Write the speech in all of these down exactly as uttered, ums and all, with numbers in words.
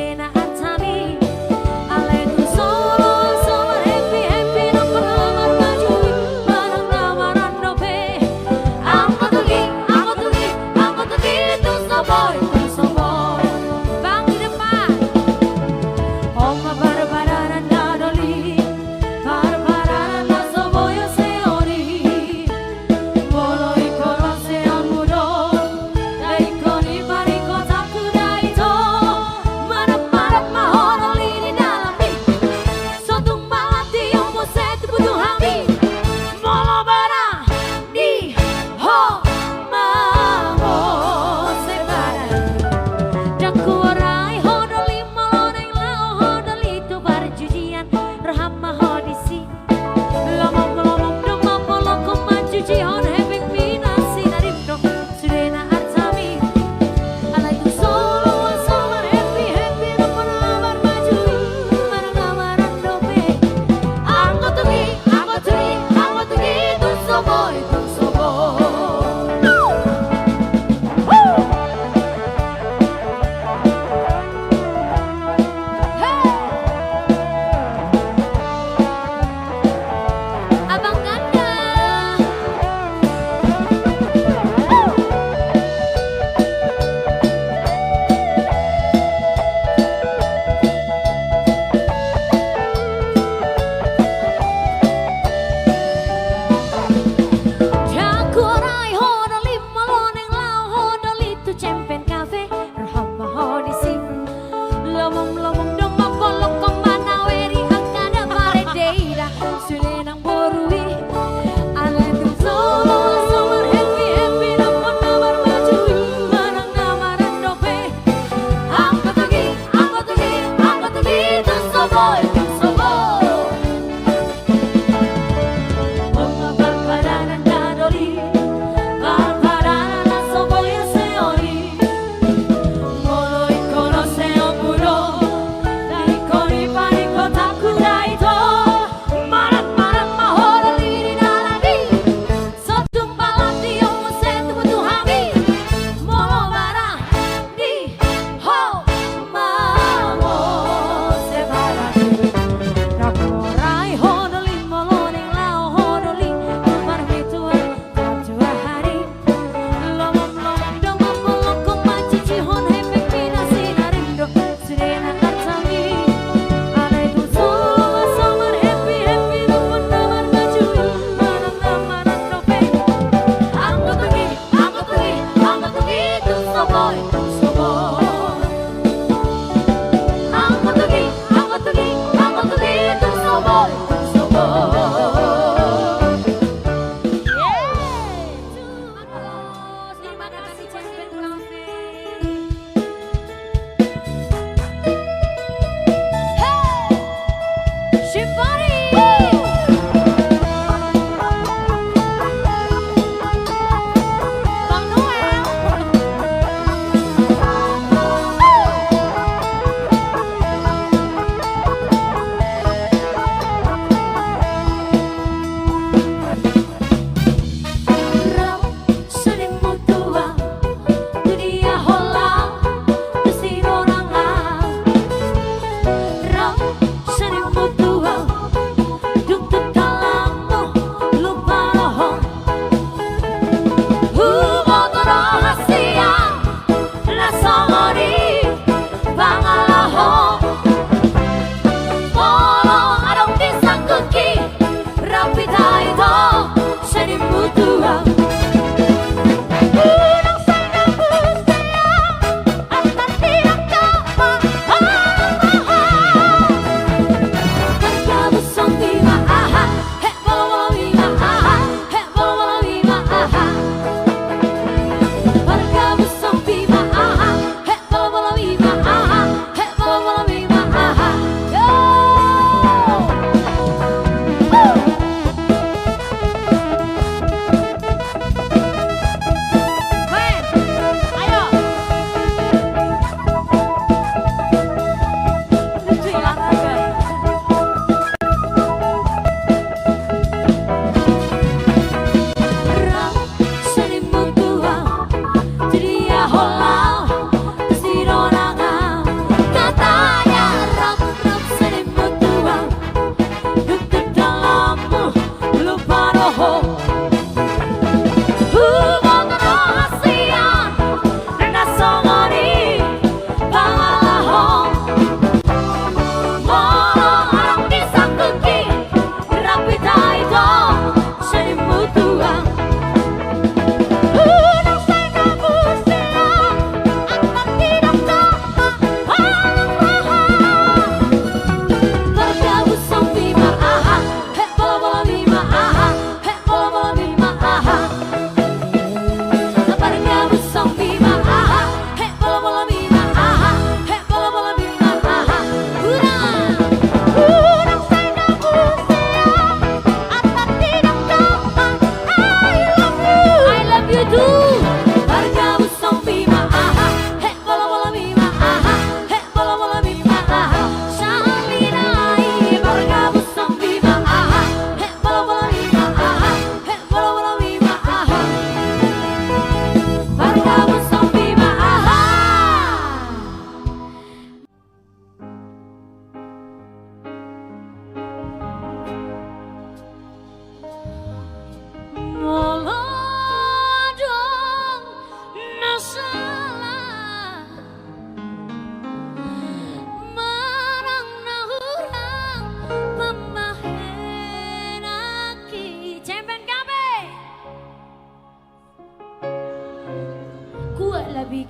Sude na artami, alai tung so loas ho marhappy-happy, na marhaha marmajui, manang na marandok pe. Anggo tung i, anggo tung i, anggo tung i, tung so boi, tung so boi. Bang di depan. Oma, parpadanan na doli, parpadanan na so boi ose ori. Molo ingkon ose hamu do, da ingkon i paringkotangku da ito. Manat-manat ma ho doli di dalan i. So tung malatihon muse tubu tu hami. Molo barang di ho mangose badan. Ndang huorai ho doli molo naeng laho ho doli tu parjujian. Roham ma ho disi. Lomom-lomom do molo ho manjujihon hepengmi na sinarim do. Sude na artami, alai tung so loas ho marhappy-happy, na marhaha marmajui, manang na marandok pe. Anggo tung i, anggo tung i, anggo tung i, tung so boi, tung so boi. Abang Ganda. Ndang huorai ho doli molo naeng laho ho doli tu Cempen Cafe. Roham ma ho disi. Lomom-lomom do molo ho manaweri angka na marende ida. Sude nang boru i. Alai tung so loas ho marhappy-happy, na marhaha marmajui, manang na marandok pe. Anggo tung i, anggo tung i, anggo tung i, tung so boi, tung so boi. Oma, parpadanan na doli, parpadanan na so boi ose ori. Molo ingkon ose hamu do, da ingkon i paringkotangku da ito. Manat-manat ma ho doli di dalan i. So tung malatihon muse tubu tu hami. Molo barang di ho mangose badan.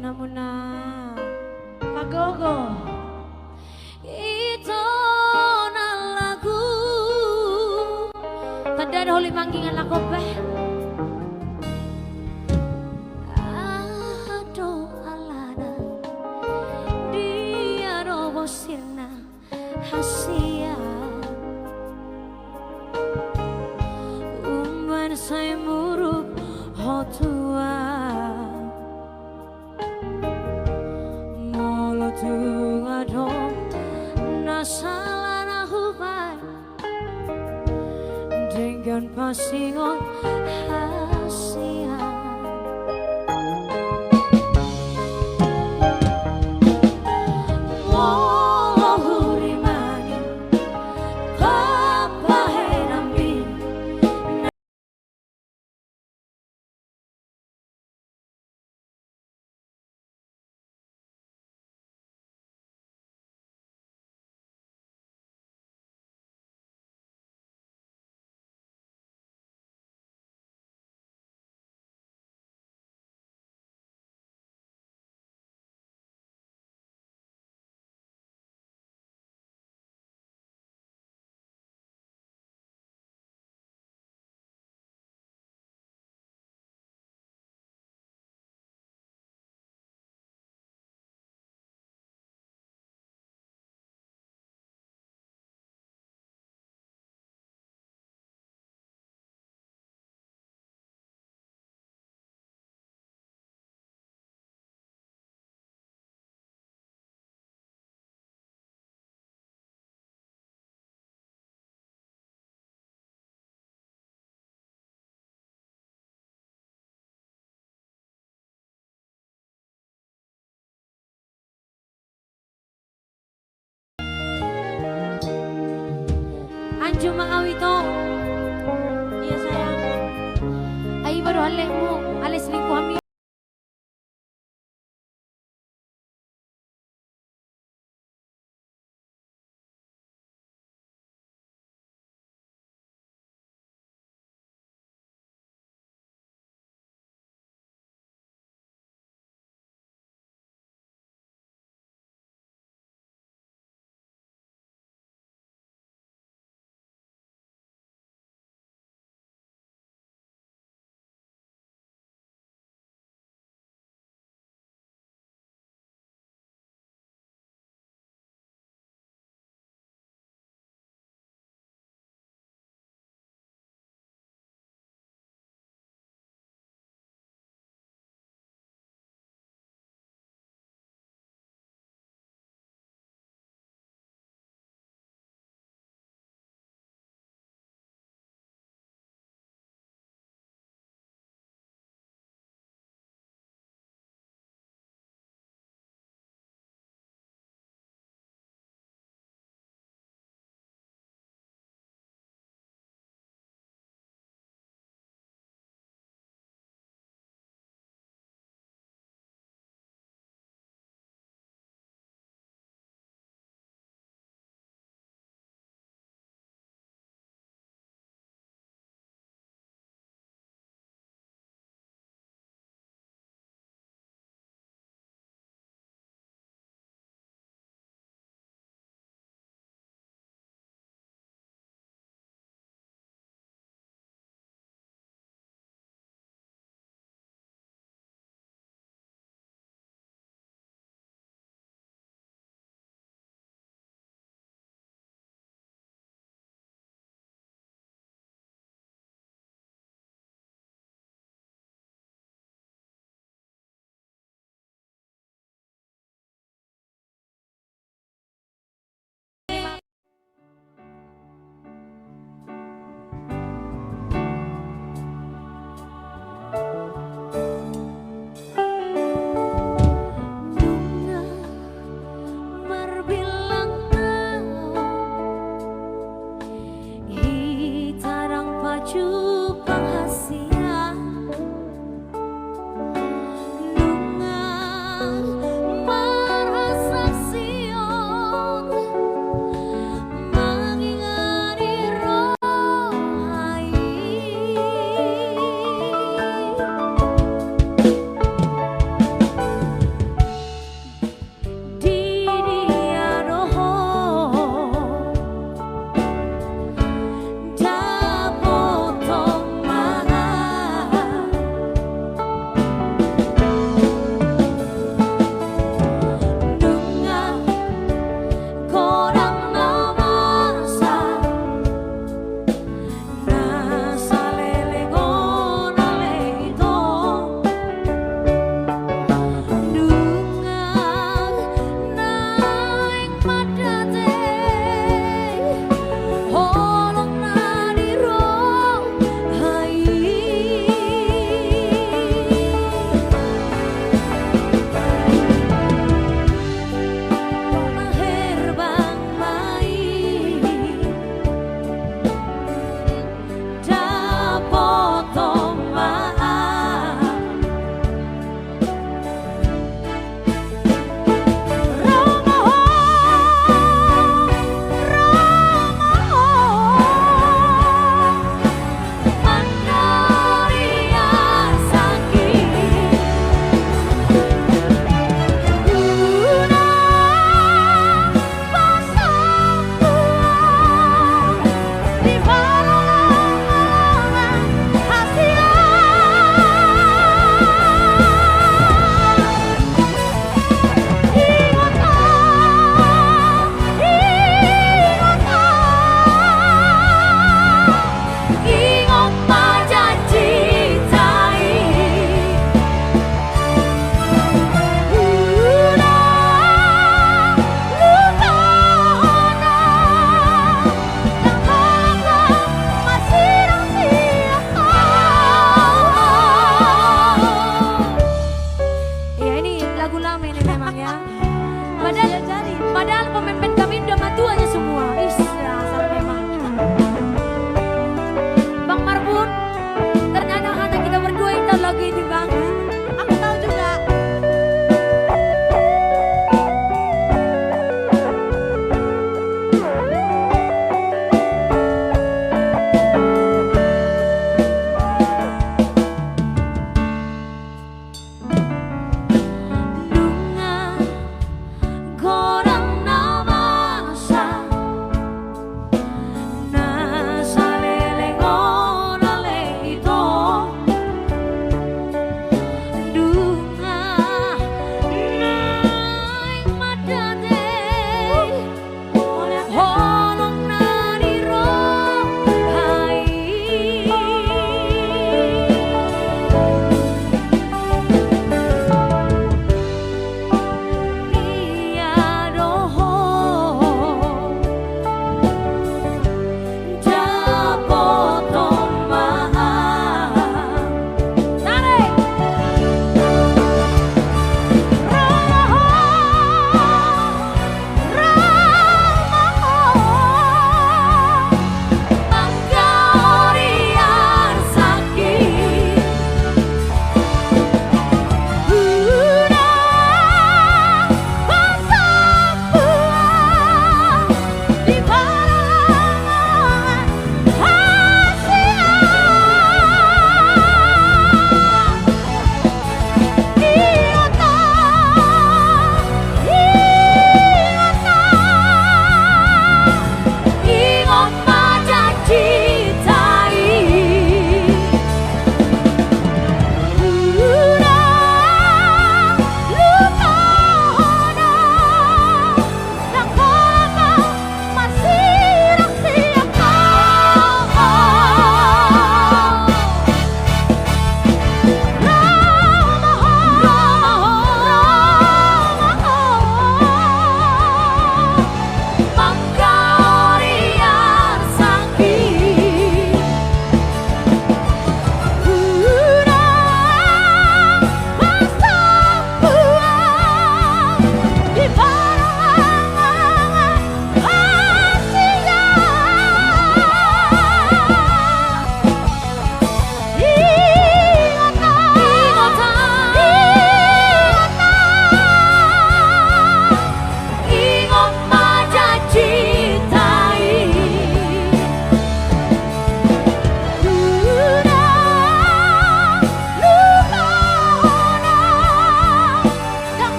Namuna pagogo. Ito na lagu. Tanda do holi manggingan lagu pe. Aha do alana? Dia do bosirna hasian. Umbahen sai muruk ho tuan. Molo tung adong na sala na hubaen, denggan pasingot hasian. Molo hurimani pambahenanmi. Anju ma au ito. Iya sayang. Ai iba do halekmu, ale selingkuhanmi.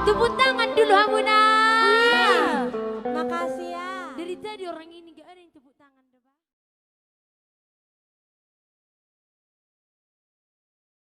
Tepuk tangan dulu hamuna. Makasih ya. Dari tadi orang ini nggak ada yang tepuk tangan.